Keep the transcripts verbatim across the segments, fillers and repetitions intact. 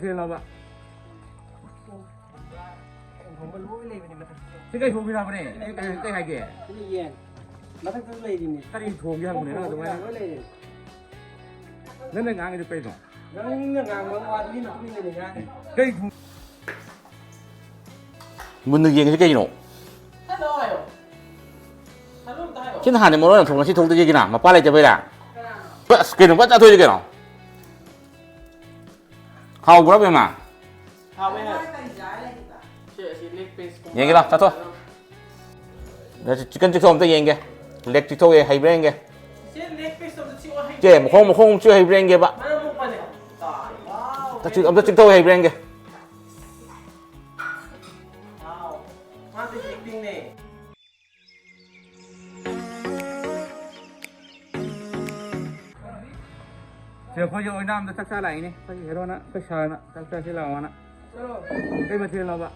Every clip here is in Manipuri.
ꯀꯩꯅꯣꯕ? ꯊꯣꯡꯕ ꯂꯣꯏ ꯂꯩꯕꯅꯤ ꯃꯊꯛꯇ꯫ ꯁꯤ ꯀꯩ ꯊꯣꯡꯕꯤꯔꯕꯅꯦ? ꯑꯩ ꯀꯩ, ꯀꯩ ꯍꯥꯏꯒꯦ? ꯁꯤꯅ ꯌꯦꯟ꯫ ꯃꯊꯛꯇꯁꯨ ꯂꯩꯔꯤꯅꯤ꯫ ꯀꯔꯤ ꯊꯣꯡꯒꯦ ꯍꯪꯕꯅꯦ ꯅꯪ ꯑꯗꯨꯃꯥꯏꯅ? ꯂꯣꯏ ꯂꯩꯔꯤꯅꯤ꯫ ꯅꯪꯅ ꯉꯥꯡꯉꯤꯗꯣ ꯀꯩꯅꯣ? ꯅꯪꯅ ꯉꯥꯡꯕ ꯋꯥꯗꯨꯒꯤ ꯃꯇꯨꯡ ꯏꯟꯅꯅꯤ ꯉꯥꯡꯉꯤ꯫ ꯀꯩ ꯊꯣꯡ-, ꯃꯨꯟꯅ ꯌꯦꯡꯉꯤꯁꯤ ꯀꯩꯒꯤꯅꯣ? ꯍꯜꯂꯣ ꯍꯥꯏꯌꯣ꯫ ꯍꯜꯂꯣ ꯑꯝꯇ ꯍꯥꯏꯌꯣ꯫ ꯁꯤ ꯅꯍꯥꯟꯗꯤ ꯃꯔꯣꯟ ꯌꯥꯝ ꯊꯣꯛꯅ ꯁꯤ ꯊꯣꯛꯇ꯭ꯔꯤꯁꯤ ꯀꯩꯒꯤꯅꯣ? ꯃꯄꯥ ꯂꯩꯇꯕꯩꯔꯥ? ꯀꯅꯥꯅꯣ? ꯑꯁ, ꯀꯩꯅꯣ ꯐꯖꯅ ꯆꯥꯊꯣꯛꯏꯁꯤ ꯀꯩꯅꯣ? ꯍꯥꯎꯕ꯭ꯔꯥ ꯕꯦꯝꯃ? ꯍꯥꯎꯋꯦ ꯍꯥꯏ꯫ ꯁꯤ, ꯑꯁꯤ leg piece ꯀꯨꯝꯕ꯫ ꯌꯦꯡꯒꯦ ꯂꯥꯎ, ꯆꯥꯊꯣꯛ꯫ ꯆꯤꯛꯀꯟ ꯆꯤꯛꯊꯣꯛ ꯑꯝꯇ ꯌꯦꯡꯒꯦ꯫ Leg ꯆꯤꯛꯊꯣꯛꯑꯦ ꯍꯩꯕ꯭ꯔꯥ ꯌꯦꯡꯒꯦ꯫ ꯁꯤ leg piece ꯑꯝꯇ ꯆꯤꯛꯑꯣ ꯍꯩ꯫ ꯆꯦ, ꯃꯈꯣꯡ, ꯃꯈꯣꯡ ꯑꯃ ꯆꯤꯛꯑꯣ ꯍꯩꯕ꯭ꯔꯥ ꯌꯦꯡꯒꯦꯕ꯫ ꯃꯔꯝ ꯃꯣꯛꯄꯅꯦ꯫ ꯑꯝꯇ ꯆꯤꯛ-, ꯑꯝꯇ ꯆꯤꯛꯊꯣꯛꯑꯦ ꯍꯩꯕ꯭ꯔꯥ ꯌꯦꯡꯒꯦ꯫ Wow. ꯃꯥꯗꯤ acting ꯅꯦ꯫ ꯁꯤ ꯑꯩꯈꯣꯏꯒꯤ ꯑꯣꯏꯅꯥꯝꯗ ꯆꯥꯛ ꯆꯥ ꯂꯥꯛꯏꯅꯦ꯫ ꯑꯩꯈꯣꯏꯒꯤ ꯍꯦꯔꯣꯅ, ꯑꯩꯈꯣꯏ ꯁꯥꯔꯅ ꯆꯥꯛ ꯆꯥꯁꯤ ꯂꯥꯛꯑꯣꯅ꯫ ꯀꯩ ꯃꯊꯦꯜꯅꯣꯕ?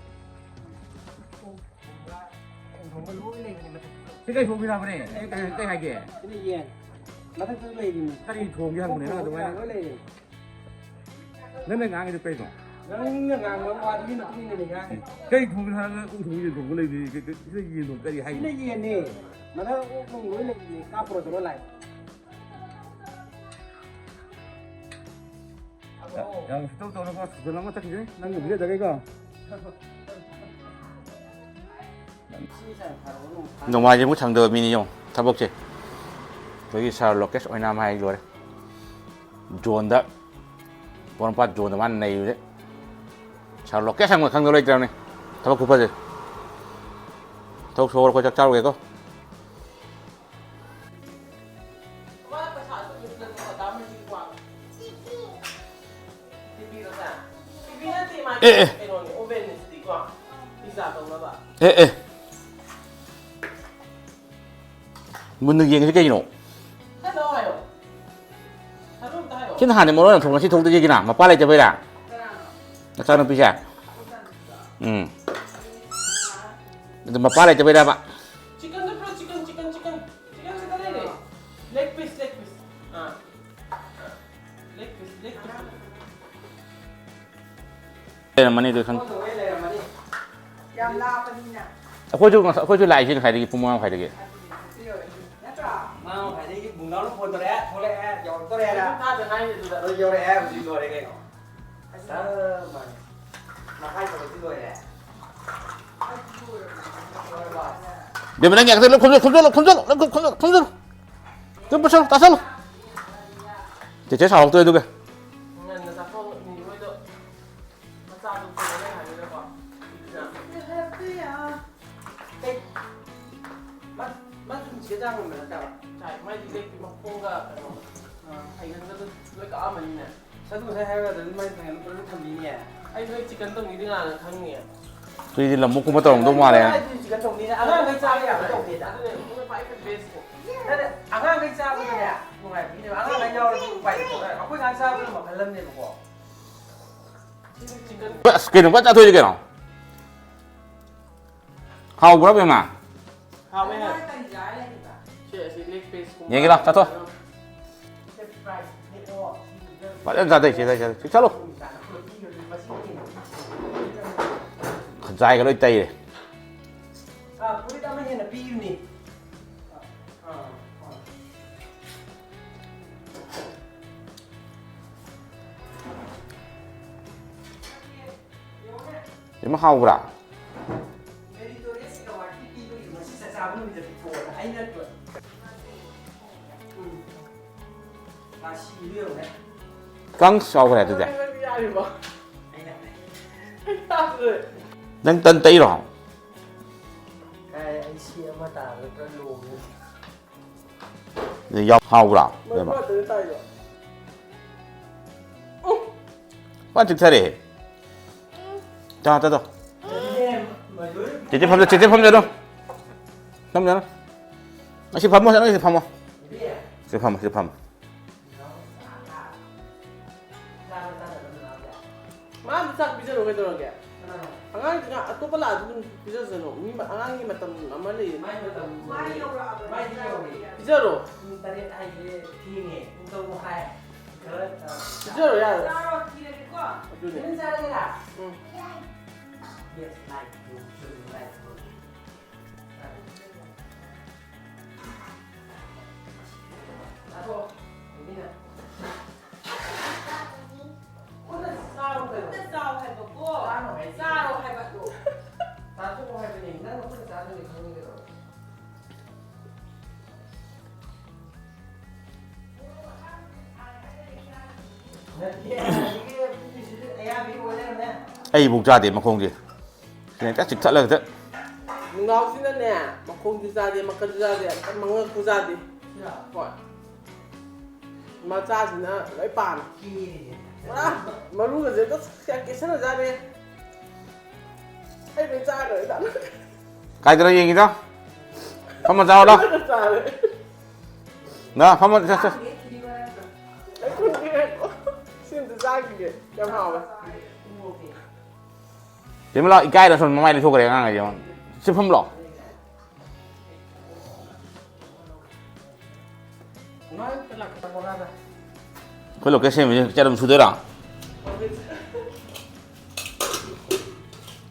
ꯁꯤ ꯀꯩ ꯊꯣꯡꯕꯤꯔꯕꯅꯦ? ꯑꯩ ꯀꯩ, ꯀꯩ ꯍꯥꯏꯒꯦ? ꯁꯤꯅ ꯌꯦꯟ꯫ ꯃꯊꯛꯇꯁꯨ ꯂꯩꯔꯤꯅꯤ꯫ ꯀꯔꯤ ꯊꯣꯡꯒꯦ ꯍꯪꯕꯅꯦ ꯅꯪ ꯑꯗꯨꯃꯥꯏꯅ? ꯂꯣꯏ ꯂꯩꯔꯤꯅꯤ꯫ ꯅꯪꯅ ꯉꯥꯡꯉꯤꯗꯣ ꯀꯩꯅꯣ? ꯅꯪꯅ ꯉꯥꯡꯕ ꯋꯥꯗꯨꯒꯤ ꯃꯇꯨꯡ ꯏꯟꯅꯅꯤ ꯉꯥꯡꯉꯤ꯫ ꯀꯩ ꯊꯣꯡꯒꯦ ꯍꯥꯏꯔꯒ ꯑꯣꯛ ꯊꯣꯡꯕ, ꯌꯦꯟ ꯊꯣꯡꯕ ꯂꯩꯕꯅꯤ? ꯀꯩ, ꯀꯩ, ꯁꯤꯗ ꯌꯦꯟ ꯊꯣꯡꯕ ꯀꯔꯤ ꯍꯥꯏꯅꯣ? ꯁꯤꯅ ꯌꯦꯟꯅꯦ꯫ ꯃꯊꯛ ꯑꯣꯛ ꯅꯨꯡ ꯂꯣꯏ ꯂꯩꯔꯤꯅꯤ꯫ ꯀꯥꯞꯄꯨꯔꯣ ꯆꯠꯂꯣ ꯂꯥꯏ꯫ ꯌꯥꯝ ꯎꯁꯤꯠꯇꯧ ꯇꯧꯔꯒ ꯁꯨꯖꯜꯂꯝꯃ ꯆꯠꯈꯤꯗꯣꯏꯅꯤ ꯅꯪꯒꯤ ꯚꯤꯗꯤꯑꯣꯗꯒꯤꯀꯣ꯫ ꯅꯣꯡꯃꯥꯏꯖꯤꯡꯕꯨ ꯁꯪꯗꯕ ꯃꯤꯅꯤ ꯌꯦꯡꯉꯣ ꯊꯕꯛꯁꯦ꯫ ꯑꯩꯈꯣꯏꯒꯤ ꯁꯥꯔ ꯂꯣꯀꯦꯁ ꯑꯣꯏꯅꯥꯝ ꯍꯥꯏ ꯂꯣꯏꯔꯦ꯫ ꯖꯣꯟꯗ, ꯄꯣꯔꯣꯝꯄꯥꯠ ꯖꯣꯟꯗ ꯃꯥꯅ ꯅꯩꯕꯁꯦ꯫ ꯁꯥꯔ ꯂꯣꯀꯦꯁ ꯍꯪꯕ ꯈꯪꯗꯕ ꯂꯩꯇ꯭ꯔꯕꯅꯤ꯫ ꯊꯕꯛ ꯈꯨꯐꯁꯦ꯫ ꯊꯕꯛ ꯁꯨꯍꯧꯔꯣ, ꯑꯩꯈꯣꯏ ꯆꯥꯛ ꯆꯥꯔꯨꯒꯦꯀꯣ꯫ ꯑꯦ, ꯑꯦ꯫ ꯑꯦ, ꯑꯦ꯫ ꯃꯨꯟꯅ ꯌꯦꯡꯉꯤꯁꯤ ꯀꯩꯒꯤꯅꯣ? ꯁꯤ ꯅꯍꯥꯟꯗꯤ ꯃꯔꯣꯟ ꯌꯥꯝ ꯊꯣꯛ, ꯉꯁꯤ ꯊꯣꯛꯇ꯭ꯔꯤꯁꯤ ꯀꯩꯒꯤꯅꯣ? ꯃꯄꯥ ꯂꯩꯇꯕꯩꯔꯥ? ꯅꯆꯥꯅꯨꯄꯤꯁꯦ? ꯎꯝ꯫ ꯑꯗꯨ ꯃꯄꯥ ꯂꯩꯇꯕꯩꯔꯕ? Chicken ꯅꯠꯇ꯭ꯔꯣ? Chicken, chicken, chicken. Chicken ꯈꯛꯇ ꯂꯩꯔꯦ꯫ Leg piece, leg piece. ꯑꯥ꯫ Leg piece, leg piece. ꯂꯩꯔꯝꯃꯅꯤ ꯑꯗꯨ ꯈꯪꯉꯦ꯫ ꯌꯥꯝ ꯂꯥꯞꯄꯅꯤꯅ꯫ ꯑꯩꯈꯣꯏꯁꯨ ꯉꯁ-, ꯑꯩꯈꯣꯏꯁꯨ ꯂꯥꯛꯏꯁꯦ ꯉꯁꯥꯏꯗꯒꯤ ꯄꯨꯡ ꯃꯉꯥ ꯃꯈꯥꯏꯗꯒꯤ꯫ ꯅꯠꯇ꯭ꯔꯥ? ꯃꯉꯥ ꯃꯈꯥꯏꯗꯒꯤ ꯕꯨꯡꯅꯥꯎꯅ ꯐꯣꯟ ꯇꯧꯔꯛꯑꯦ, ꯊꯣꯛꯂꯛꯑꯦ, ꯌꯧꯔꯛꯇꯣꯔꯦꯅ꯫ ꯊꯥꯗ ꯉꯥꯏꯔꯤ ꯑꯗꯨꯗ꯫ ꯑꯗꯣ ꯌꯧꯔꯛꯑꯦ, ꯍꯧꯖꯤꯛ ꯂꯣꯏꯔꯦ ꯀꯩꯅꯣ꯫ ꯆꯞ ꯃꯥꯟꯅꯩ꯫ ꯃꯈꯥꯏ ꯇꯧꯕꯗꯤ ꯂꯣꯏꯔꯦ꯫ ꯕꯦꯝꯃ, ꯅꯪ ꯌꯥꯡꯈꯩ ꯂꯣꯏ ꯈꯣꯝꯖꯜꯂꯣ, ꯈꯣꯝꯖꯜꯂꯣ, ꯈꯣꯝꯖꯜꯂꯣ, ꯂꯣꯏ ꯈꯣꯝꯖꯜꯂꯣ, ꯈꯣꯝꯖꯜꯂꯣ꯫ ꯑꯗꯨꯝ ꯄꯨꯁꯜꯂꯣ, ꯇꯥꯁꯜꯂꯣ꯫ ꯆꯦꯆꯦ ꯁꯥꯎꯔꯛꯇꯣꯏ ꯑꯗꯨꯒ꯫ ꯉꯟꯅ ꯆꯥꯊꯣꯛ, ꯅꯤꯔꯣꯏꯗꯣ ꯃꯆꯥꯗꯣ ꯄꯨꯔ ꯂꯩ ꯍꯥꯏꯕꯅꯤꯅꯀꯣ꯫ ꯑꯦ, ꯃꯥ, ꯃꯥ ꯆꯨꯝꯁꯤꯒ ꯆꯥꯡ ꯉꯝꯕ ꯅꯠꯇꯕ? ꯆꯥꯏ, ꯃꯥꯏꯗꯤ ꯂꯦꯛꯇꯤ ꯃꯈꯣꯡꯒ ꯀꯩꯅꯣ, ꯑ, ꯐꯩꯒꯟꯒꯗꯣ ꯂꯣꯏ ꯀꯛꯑꯝꯃꯅꯤꯅꯦ꯫ ꯑꯗꯨ ꯉꯁꯥꯏ ꯍꯥꯏꯔꯒ ꯑꯗꯨꯝ ꯃꯥꯏ ꯐꯪꯉꯦ, ꯑꯗꯨꯝ ꯄꯨꯔꯒ ꯊꯝꯕꯤꯅꯦ꯫ ꯑꯩ ꯅꯣꯏ ꯆꯤꯛꯀꯟ ꯇꯧꯅꯤꯗꯤ ꯀꯅꯥꯅ ꯈꯪꯅꯤ? ꯑꯗꯨꯗꯤ ꯂꯝ ꯃꯣꯛꯀꯨꯝꯕ ꯇꯧꯔꯝꯗꯧ ꯃꯥꯜꯂꯦ꯫ ꯑꯩꯗꯤ ꯆꯤꯛꯀꯟ ꯇꯧꯅꯤꯅ ꯑꯉꯥꯡꯈꯩ ꯆꯥꯕ ꯌꯥꯕ ꯇꯧꯗꯦꯗ꯫ ꯑꯗꯨꯅꯦ, ꯃꯣꯏ ꯈ꯭ꯋꯥꯏ ꯕꯦꯁꯅꯦ꯫ ꯅꯠꯇꯦ, ꯑꯉꯥꯡꯈꯩ ꯆꯥꯕꯗꯅꯦ ꯅꯨꯡꯉꯥꯏꯕꯅꯦꯕ, ꯑꯉꯥꯡꯈꯩ ꯌꯥꯎꯔꯗꯤ ꯎꯄꯥꯏ ꯂꯩꯇꯦꯕ꯫ ꯑꯩꯈꯣꯏ ꯉꯥꯏꯍꯥꯛ ꯆꯥꯕꯗꯨꯅ ꯃꯈꯜ ꯑꯃꯅꯦꯕꯀꯣ꯫ ꯆꯤꯛꯀꯟ ꯑꯁ, ꯀꯩꯅꯣ ꯐꯖꯅ ꯆꯥꯊꯣꯛꯏꯁꯦ ꯀꯩꯅꯣ? ꯍꯥꯎꯕ꯭ꯔꯥ, ꯕꯦꯝꯃ? ꯍꯥꯎꯋꯦ, ꯍꯥꯎꯋꯦ꯫ ꯁꯤ, ꯑꯁꯤ leg piece ꯀꯨꯝꯕ꯫ ꯌꯦꯡꯒꯦ ꯂꯥꯎ, ꯆꯥꯊꯣꯛ꯫ ꯐꯖꯅ ꯆꯥꯊꯣꯛ, ꯁꯤ ꯆꯥꯊꯣꯛ, ꯁꯤ ꯆꯠꯂꯣ꯫ ꯈꯖꯥꯏꯒ ꯂꯣꯏ ꯇꯩꯔꯦ꯫ ꯑꯥ, ꯐꯨꯔꯤꯠ ꯑꯃ ꯍꯦꯟꯅ ꯄꯤꯕꯅꯤ꯫ ꯑꯥ, ꯑꯥ꯫ ꯌꯦꯡꯉꯣꯅꯦ꯫ ꯌꯥꯝ ꯍꯥꯎꯕ꯭ꯔꯥ? Meritorious award ꯄꯤꯕꯒꯤ ꯉꯁꯤ ꯆꯥꯛ ꯆꯥꯕ ꯅꯨꯃꯤꯠꯇ ꯄꯤꯊꯣꯛꯑꯣꯅ ꯑꯩꯅ ꯎꯝ꯫ ꯃꯥ ꯁꯤꯕꯗꯨ ꯌꯦꯡꯉꯨꯅꯦ꯫ ꯀꯪ ꯆꯥꯎꯈ꯭ꯔꯦ ꯑꯗꯨꯗꯤ꯫ ꯌꯥꯔꯤꯕꯣ? ꯑꯩꯅ ꯍꯥꯏ꯫ ꯑꯩ ꯇꯥꯗ꯭ꯔꯦ꯫ ꯅꯪ ꯇꯟ ꯇꯩꯔꯣ? ꯀꯥꯏ, ꯑꯩ ꯁꯤ ꯑꯃ ꯇꯥꯒꯗ꯭ꯔꯥ ꯂꯣꯡꯉꯦ꯫ ꯑꯗꯨ ꯌꯥꯝ ꯍꯥꯎꯕ꯭ꯔꯥ? ꯃꯩ ꯏꯕꯦꯝꯃ꯫ ꯐꯥꯗ꯭ꯔꯗꯤ ꯇꯥꯏꯗꯣ꯫ ꯎꯝ꯫ ꯐꯖꯅ ꯆꯤꯛꯊꯔꯛꯑꯦ꯫ ꯇꯥ, ꯇꯥ, ꯇꯥ꯫ ꯆꯦꯆꯦ ꯐꯝꯖ-, ꯆꯦꯆꯦ ꯐꯝꯖꯔꯣ꯫ ꯐꯝꯖꯔꯣ꯫ ꯑꯁꯤ ꯐꯝꯃꯣ, ꯅꯪ ꯁꯤ ꯐꯝꯃꯣ꯫ ꯁꯤ ꯐꯝꯃꯣ, ꯁꯤ ꯐꯝꯃꯣ꯫ ꯃꯥ ꯑꯝꯇ ꯆꯥꯛ ꯄꯤꯖꯔꯣ ꯀꯩꯗꯧꯔꯒꯦ? ꯑꯉꯥꯡꯗꯨꯅ ꯑꯇꯣꯞꯄ ꯂꯥꯛꯑꯁꯨ ꯑꯗꯨꯝ ꯄꯤꯖꯁꯅꯨ꯫ ꯃꯤ ꯃ-, ꯑꯉꯥꯡꯒꯤ ꯃꯇꯝ ꯑꯃ ꯂꯩꯌꯦ꯫ ꯃꯥꯏ ꯃꯇꯝ ꯃꯥꯏ ꯌꯧꯔꯛꯑꯕꯅꯤꯅ ꯃꯥꯏꯗꯤ ꯌꯧꯔꯛꯑꯦ꯫ ꯄꯤꯖꯔꯣ꯫ ꯄꯨꯡ ꯇꯔꯦꯠ ꯍꯥꯏꯁꯦ ꯊꯦꯡꯉꯦ꯫ ꯄꯨꯡ ꯇꯔꯨꯛ ꯃꯈꯥꯏ꯫ ꯈꯔ, ꯑ, ꯄꯤꯖꯔꯣ ꯌꯥꯔꯦ꯫ ꯆꯥꯔꯣ, ꯊꯤꯔꯒꯦ꯫ ꯑꯗꯨꯅꯦ꯫ ꯎꯝ꯫ ꯈꯨꯠꯅ ꯆꯥꯎ ꯍꯥꯏꯕꯀꯣ꯫ ꯆꯥꯔꯣ ꯍꯥꯏꯕꯗꯣ꯫ ꯆꯥꯊꯣꯛꯑꯣ ꯍꯥꯏꯕꯅꯦ꯫ ꯅꯪꯅ ꯈꯨꯠꯅ ꯆꯥꯗꯣꯏꯅꯦ ꯈꯪꯉꯤ ꯀꯩꯗꯧꯔꯒꯦ? ꯑꯩꯕꯨꯛ ꯆꯥꯗꯦ ꯃꯈꯣꯡꯁꯦ꯫ ꯁꯤꯅ ꯍꯦꯛꯇ ꯆꯤꯛꯊꯠꯂꯒ ꯍꯦꯛꯇ꯫ ꯅꯨꯡꯅꯥꯎꯁꯤꯅꯅꯦ, ꯃꯈꯣꯡꯁꯨ ꯆꯥꯗꯦ, ꯃꯈꯟꯁꯨ ꯆꯥꯗꯦ, ꯑꯝꯇ ꯃꯉꯛꯄꯨ ꯆꯥꯗꯦ꯫ ꯍꯣꯏ꯫ ꯃꯆꯥꯁꯤꯅ ꯂꯣꯏ ꯄꯥꯝꯃꯦ꯫ ꯄꯨꯔꯥ ꯃꯔꯨꯒꯁꯦ ꯑꯝꯇ ꯌꯥꯝ ꯀꯦꯠꯁꯟꯅꯖꯥꯠꯅꯦ꯫ ꯑꯩ ꯂꯣꯏ ꯆꯥꯈ꯭ꯔꯦ꯫ ꯀꯥꯏꯗꯅꯣ ꯌꯦꯡꯉꯤꯗꯣ? ꯐꯝꯃ ꯆꯥꯎꯔꯣ꯫ ꯂꯣꯏꯅ ꯆꯥꯔꯦ꯫ ꯅ ꯐꯝꯃ ꯆꯠ-, ꯆꯠ-꯫ ꯑꯩ ꯈꯨꯟꯒꯤ ꯉꯥꯏꯈꯣ꯫ ꯁꯤ ꯑꯝꯇ ꯆꯥꯈꯤꯒꯦ꯫ ꯌꯥꯝ ꯍꯥꯎꯋꯦ꯫ ꯁꯤꯃ ꯂꯥꯎ, ꯏꯀꯥꯏꯗ ꯁꯣꯝ ꯃꯃꯥꯏ ꯂꯩꯊꯣꯛꯈ꯭ꯔꯦ ꯑꯉꯥꯡ ꯍꯥꯏꯁꯦ꯫ ꯁꯤ ꯐꯝ ꯂꯥꯎ꯫ ꯑꯩꯈꯣꯏ ꯂꯣꯀꯦꯜ ꯁꯦꯝꯕꯁꯦ ꯆꯔꯝ ꯁꯨꯗꯣꯏꯔꯣ?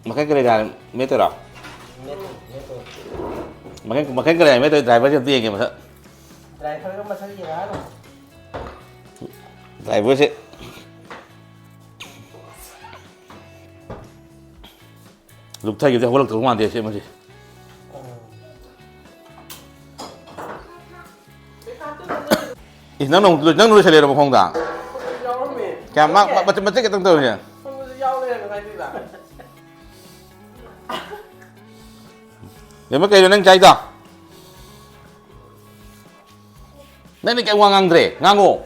ꯃꯈꯜ ꯀꯔꯤ ꯀꯔꯥ ꯃꯦꯠꯇꯣꯏꯔꯣ? ꯃꯦꯠꯇꯣꯏ, ꯃꯦꯠꯇꯣꯏ꯫ ꯃꯈꯜ, ꯃꯈꯜ ꯀꯔꯤ ꯀꯔꯥ ꯃꯦꯠꯇꯣꯏ ꯗ꯭ꯔꯥꯏꯚꯔꯁꯦ ꯑꯝꯇ ꯌꯦꯡꯒꯦ ꯃꯁꯛ꯫ ꯗ꯭ꯔꯥꯏꯚꯔꯒ ꯃꯁꯛ ꯌꯦꯡꯉꯛꯑꯅꯨ꯫ ꯗ꯭ꯔꯥꯏꯚꯔꯁꯦ꯫ ꯂꯨꯞꯊꯈꯤꯕꯗꯩ ꯍꯧꯒꯠꯂꯛꯇꯧ ꯃꯥꯟꯗꯦ ꯑꯁꯤ ꯑꯃꯁꯦ꯫ ꯑꯦ, ꯅꯪꯅ ꯑꯃꯨꯛ ꯂꯣꯏ-, ꯅꯪꯅ ꯂꯣꯏꯁꯜꯂꯦꯔꯣ ꯃꯈꯣꯡꯗ? ꯌꯥꯎꯔꯝꯃꯦ꯫ ꯀꯌꯥꯝ ꯃꯥ-, ꯃꯥ-, ꯃꯆꯦꯠ ꯃꯆꯦꯠ ꯈꯛꯇꯪ ꯇꯧꯔꯤꯁꯦ? ꯁꯣꯝꯗꯁꯨ ꯌꯥꯎ ꯂꯩꯔꯝꯃꯦ ꯉꯁꯥꯏꯗꯨꯗ꯫ ꯕꯦꯝꯃ, ꯀꯩꯅꯣ ꯅꯪ ꯆꯥꯏꯗꯣ? ꯅꯪꯗꯤ ꯀꯩꯝ ꯋꯥ ꯉꯥꯡꯗ꯭ꯔꯦ? ꯉꯥꯡꯉꯣ꯫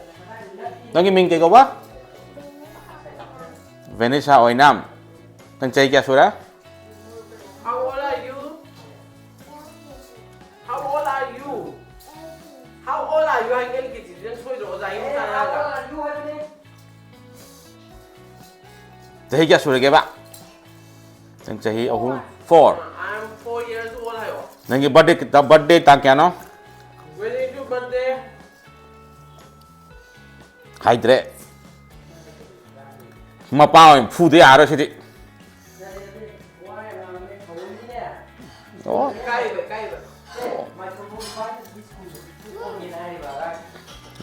ꯅꯪꯒꯤ ꯃꯤꯡ ꯀꯩ ꯀꯧꯕ? ꯚꯦꯅꯤꯁꯥ ꯑꯣꯏꯅꯥꯝ꯫ ꯅꯪ ꯆꯍꯤ ꯀꯌꯥ ꯁꯨꯔꯦ? How old are you? How old are you? How old are you ꯍꯥꯏꯒꯦ ꯑꯩꯒꯤꯗꯤ ꯅꯪ ꯁꯣꯏꯗ꯭ꯔꯣ ꯑꯣꯖꯥꯒꯤ ꯃꯆꯥꯅꯦ ꯍꯥꯏꯔꯒ꯫ ꯆꯍꯤ ꯀꯌꯥ ꯁꯨꯔꯒꯦꯕ? ꯅꯪ ꯆꯍꯤ ꯑꯍꯨꯝ, four꯫ I'm four years old ꯍꯥꯏꯌꯣ꯫ ꯅꯪꯒꯤ birthday, birthday ꯇꯥꯡ ꯀꯌꯥꯅꯣ? When is your birthday? ꯍꯥꯏꯗ꯭ꯔꯦ꯫ ꯃꯄꯥ ꯑꯣꯏꯅ ꯐꯨꯗ ꯌꯥꯔꯣꯏ ꯁꯤꯗꯤ꯫ ꯑꯣ꯫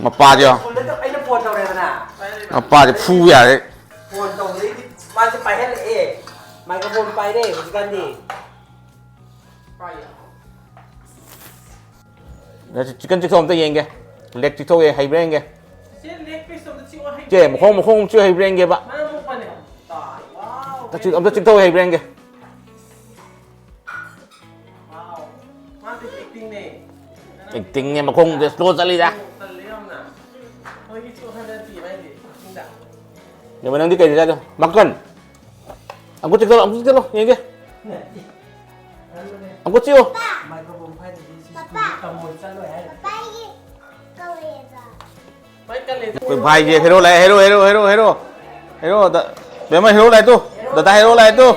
ꯃꯄꯥꯁꯦ ꯌꯦꯡꯉꯣ꯫ ꯑꯩꯅ ꯐꯣꯟ ꯇꯧꯔꯦꯗꯅ꯫ ꯃꯄꯥꯁꯦ ꯐꯨ ꯌꯥꯔꯦ꯫ ꯐꯣꯟ ꯇꯧꯕꯗꯩꯗꯤ ꯃꯥꯁꯦ ꯄꯥꯏꯍꯜꯂꯛꯑꯦ꯫ ꯃꯥꯏꯀ꯭ꯔꯣꯐꯣꯟ ꯄꯥꯏꯔꯦ ꯍꯧꯖꯤꯛꯀꯥꯟꯗꯤ꯫ ꯄꯥꯏ꯫ ꯆꯤꯛꯀꯟ ꯆꯤꯛꯊꯣꯛ ꯑꯝꯇ ꯌꯦꯡꯒꯦ꯫ ꯂꯦꯒ ꯆꯤꯛꯊꯣꯛꯑꯦ, ꯍꯩꯕ꯭ꯔꯥ ꯌꯦꯡꯒꯦ꯫ ꯆꯦ, ꯂꯦꯒ ꯄꯤꯁ ꯑꯝꯇ ꯆꯤꯛꯑꯣ, ꯍꯩꯕ꯭ꯔꯥ ꯆꯦ, ꯌꯦꯡꯒꯦ꯫ ꯃꯈꯣꯡ, ꯃꯈꯣꯡ ꯆꯤꯛꯑꯣ, ꯍꯩꯕ꯭ꯔꯥ ꯌꯦꯡꯒꯦꯕ꯫ ꯃꯔꯝ ꯃꯣꯛꯄꯅꯦ꯫ ꯇꯥꯏ, ꯋꯥꯎ, ꯑꯝꯇ ꯆꯤꯛ-, ꯑꯝꯇ ꯆꯤꯛꯊꯣꯛꯑꯣ, ꯍꯩꯕ꯭ꯔꯥ ꯌꯦꯡꯒꯦ꯫ ꯋꯥꯎ꯫ ꯃꯥꯗꯤ ꯑꯦꯛꯇꯤꯡꯅꯦ꯫ ꯑꯦꯛꯇꯤꯡꯅꯦ, ꯃꯈꯣꯡꯁꯦ ꯁ꯭ꯂꯣ ꯆꯠꯂꯤꯗ꯫ ꯇꯜꯂꯦ ꯌꯥꯝꯅ꯫ ꯃꯣꯏꯒꯤ ꯆꯤꯛꯑꯣ ꯍꯥꯏꯕ ꯅꯠꯇꯤꯌꯦ ꯃꯥꯏꯗꯤ ꯑꯦꯛꯇꯤꯡꯗ꯫ ꯌꯦꯡꯉꯣ, ꯅꯪꯗꯤ ꯀꯩꯗ ꯆꯥꯗꯣ? ꯃꯀꯟ꯫ ꯑꯃꯨꯛ ꯆꯤꯛꯊꯠꯂꯣ, ꯑꯃꯨꯛ ꯆꯤꯛꯊꯠꯂꯣ, ꯌꯦꯡꯒꯦ꯫ ꯑꯃꯨꯛ ꯆꯤꯛꯑꯣ꯫ ꯃꯥꯏꯀ꯭ꯔꯣꯐꯣꯟ ꯄꯥꯏꯗ꯭ꯔꯗꯤ ꯁꯤ ꯁ꯭ꯀꯨꯜꯗ ꯇꯝꯃꯣꯏ ꯆꯠꯂꯣꯏ ꯍꯥꯏꯔꯤ꯫ ꯑꯩꯈꯣꯏ ꯚꯥꯏꯁꯦ ꯍꯦꯔꯣ ꯂꯥꯛꯑꯦ, hero, hero, hero, hero. Hero, ꯗ-, ꯕꯦꯝꯃ, ꯍꯦꯔꯣ ꯂꯥꯛꯑꯦ ꯇꯨ꯫ ꯗꯗꯥ ꯍꯦꯔꯣ ꯂꯥꯛꯑꯦ ꯇꯨ꯫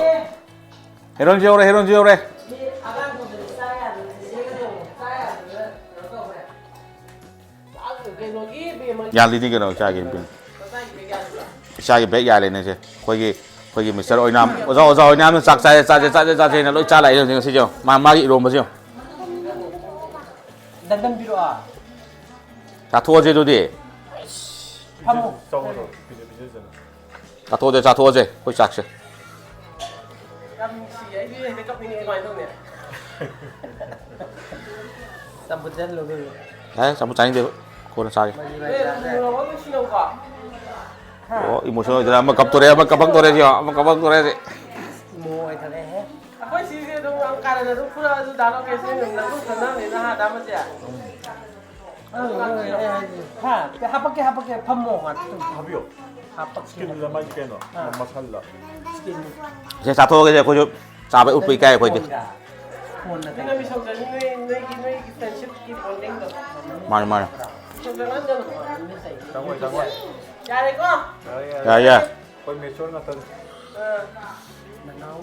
ꯍꯦꯔꯣꯟꯁꯨ ꯌꯧꯔꯦ, ꯍꯦꯔꯣꯟꯁꯨ ꯌꯧꯔꯦ꯫ ꯃꯤ ꯑꯉꯥꯡ ꯄꯨꯗꯗꯤ ꯆꯥ ꯌꯥꯗ꯭ꯔꯦ, ꯆꯤꯆꯦꯒ ꯇꯧꯕ ꯆꯥ ꯌꯥꯗ꯭ꯔꯦ, ꯀꯩꯅꯣ ꯇꯧꯈ꯭ꯔꯦ꯫ ꯀꯩꯅꯣꯒꯤ ꯕꯦꯝꯃ ꯌꯥꯜꯂꯤꯅꯤ ꯀꯩꯅꯣ ꯏꯆꯥꯒꯤ ꯕꯦꯝ꯫ ꯃꯆꯥꯒꯤ ꯕꯦꯝ ꯌꯥꯜꯂꯤꯕ? ꯏꯆꯥꯒꯤ ꯕꯦꯛ ꯌꯥꯜꯂꯦꯅꯦ ꯁꯦ꯫ ꯑꯩꯈꯣꯏꯒꯤ, ꯑꯩꯈꯣꯏꯒꯤ ꯃꯤꯁꯇꯔ ꯑꯣꯏꯅꯥꯝ, ꯑꯣꯖꯥ, ꯑꯣꯖꯥ ꯑꯣꯏꯅꯥꯝꯅ ꯆꯥꯛ ꯆꯥꯁꯦ, ꯆꯥꯁꯦ, ꯆꯥꯁꯦ, ꯆꯥꯁꯦꯅ ꯂꯣꯏ ꯆꯥ ꯂꯥꯛꯑꯦ ꯍꯧꯖꯤꯛ ꯉꯁꯤꯁꯦ ꯌꯦꯡꯉꯣ꯫ ꯃꯥ, ꯃꯥꯒꯤ ꯏꯔꯣꯝꯕꯁꯦ ꯌꯦꯡꯉꯣ꯫ ꯗꯟꯗꯟ ꯄꯤꯔꯛꯑꯣ꯫ ꯆꯥꯊꯣꯛꯑꯁꯦ ꯑꯗꯨꯗꯤ꯫ ꯐꯝꯃꯣ꯫ ꯆꯥꯎ, ꯆꯥꯎ, ꯄꯤꯖ-, ꯄꯤꯖꯁꯅꯨ꯫ ꯆꯥꯊꯣꯛꯑꯁꯦ, ꯆꯥꯊꯣꯛꯑꯁꯦ, ꯑꯩꯈꯣꯏ ꯆꯥꯛꯁꯦ꯫ ꯌꯥꯝ ꯅꯨꯡꯁꯤꯌꯦ, ꯑꯩꯗꯤ ꯍꯦꯛꯇ ꯀꯞꯅꯤꯡꯉꯦ ꯀꯃꯥꯏꯅ ꯇꯧꯅꯤ? ꯆꯝꯐꯨꯠ ꯆꯥꯁꯤꯜꯂꯣ ꯀꯩꯅꯣ꯫ ꯌꯥꯔꯦ, ꯆꯝꯐꯨꯠ ꯆꯥꯅꯤꯡꯗꯦꯕ꯫ ꯀꯣꯟꯅ ꯆꯥꯒꯦ꯫ ꯃꯍꯤ ꯂꯩ ꯌꯥꯗ꯭ꯔꯦ꯫ ꯃꯣꯔꯣꯛ ꯑꯃ ꯅꯨꯡꯁꯤꯅꯧꯀꯣ꯫ ꯍꯥ? ꯑꯣ, ꯏꯃꯣꯁꯅꯦꯜ ꯑꯣꯏꯗꯅ ꯑꯃ ꯀꯞꯇꯣꯔꯦ, ꯑꯃ ꯀꯞꯄꯛꯇꯣꯔꯦ, ꯁꯤ ꯌꯦꯡꯉꯣ, ꯑꯃ ꯀꯞꯄꯛꯇꯣꯔꯦ, ꯁꯤ꯫ ꯏꯃꯣ ꯑꯣꯏꯈꯠꯂꯛꯑꯦꯍꯦ꯫ ꯑꯩꯈꯣꯏ ꯁꯤꯁꯦ ꯑꯗꯨꯝ ꯀꯥꯔꯟ ꯑꯗꯨꯝ ꯐꯨꯔꯛꯑꯁꯨ ꯗꯥ ꯂꯣꯀꯦꯁꯅ ꯑꯗꯨꯝ ꯅꯪ ꯈꯪꯅꯕꯅꯤꯅ ꯍꯥ, ꯗꯥ ꯃꯁꯦ? ꯍꯥ? ꯍꯥꯄꯛꯀꯦ, ꯍꯥꯄꯛꯀꯦ, ꯐꯝꯃꯣ ꯉꯥꯛꯇꯪ꯫ ꯍꯥꯞꯄꯤꯌꯣ꯫ ꯍꯥꯄꯛꯀꯦ꯫ ꯁ꯭ꯀꯤꯟꯗꯨꯗ ꯃꯥꯒꯤ ꯀꯩꯅꯣ, ꯑꯥ꯫ ꯃꯁꯜꯗ꯫ ꯁ꯭ꯀꯤꯟ꯫ ꯁꯦ, ꯆꯥꯊꯣꯛꯑꯒꯦ ꯑꯩꯈꯣꯏꯁꯨ꯫ ꯆꯥꯕ ꯎꯠꯄ ꯏꯀꯥꯏ ꯑꯩꯈꯣꯏꯗꯤ꯫ ꯐꯣꯟꯗ꯫ ꯑꯗꯨꯅ ꯃꯤ ꯁꯧꯖꯅꯤ, ꯅꯣꯏ, ꯅꯣꯏꯒꯤ, ꯅꯣꯏꯒꯤ friendshipꯀꯤ bondingꯗꯣ꯫ ꯃꯥꯅꯦ, ꯃꯥꯅꯦ꯫ ꯁꯧꯖꯅꯍꯟꯒꯅꯨ꯫ ꯆꯪꯉꯣꯏ, ꯆꯪꯉꯣꯏ꯫ ꯌꯥꯔꯦꯀꯣ? ꯌꯥꯔꯦ, ꯌꯥꯔꯦ꯫ ꯌꯥꯔꯦ, ꯌꯥꯔꯦ꯫ ꯑꯩꯈꯣꯏ mature ꯉꯥꯛꯇꯅꯤ꯫ ꯑꯥ꯫ ꯅꯅꯥꯎ꯫